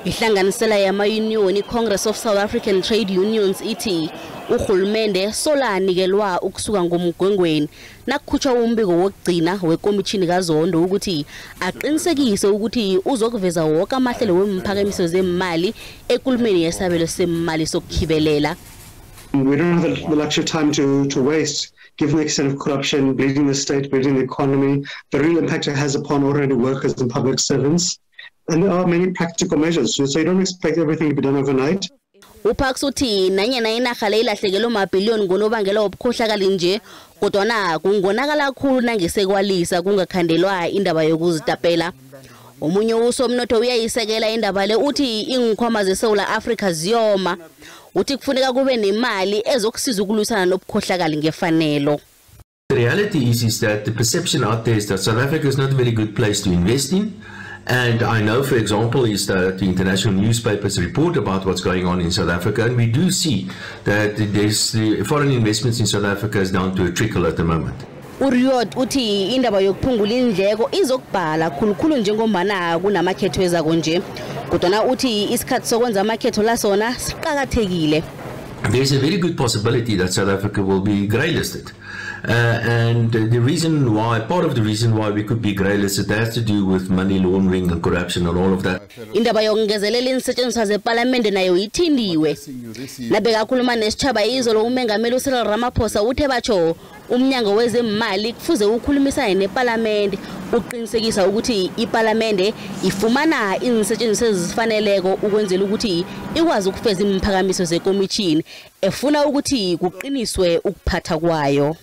Ihlanganisela yamayuniyoni i-Congress of South African Trade Unions ithi urhulumende solanikelwa ukusuka ngomgwengweni nakukhutshwa umbiko wokugcina wekomitjhini kaZondo ukuthi aqinisekise ukuthi uzokuveza woke amahlelo wemphakamiso zemali ekulumeni yesabelo semali sokukhibelela. We don't have the luxury of time to waste, given the extent of corruption, bleeding the state, bleeding the economy, the real impact it has upon ordinary workers and public servants. And there are many practical measures, so you don't expect everything to be done overnight. UParks uthi nanyana inarha le ilahlekelwe mabhiliyoni ngonobangela wobukhohlakali nje, kodwana kungonakala khulu nangesekwalisa kungakhandelwa indaba yokuzitapela. Omunye usomnotho uyayisekela indaba le, uthi iinkhwama zeSewula Afrika ziyoma. Uthi kufuneka kube nemali ezokusiza ukulwisana nobukhohlakali ngefanelo. The reality is that the perception out there is that South Africa is not a very good place to invest in. And I know, for example, is that the international newspapers report about what's going on in South Africa, and we do see that there's the foreign investments in South Africa is down to a trickle at the moment. URiot uthi indaba yokuphungula indleko izokubhala khulukhulu njengombana kunamakhetho ezako nje, kodwana uthi isikhathi sokwenza amakhetho lasona siqakathekile. There's a very good possibility that South Africa will be grey-listed. And the reason why, part of the reason why we could be grey-listed has to do with money laundering and corruption and all of that. Indaba yokungezelela iinsetjenziswa zepalamende nayo ithindiwe. Nabekakhuluma nesitjhaba izolo, umengameli uCyril Ramaphosa uthe batsho umnyango wezemali kufuze ukhulumisane nepalamende uqinisekisa ukuthi ipalamende ifumana iinsetjenziswa ezifaneleko ukwenzela ukuthi ikwazi ukufeza imphakamiso zekomitjhini efuna ukuthi kuqiniswe ukuphatha kwayo.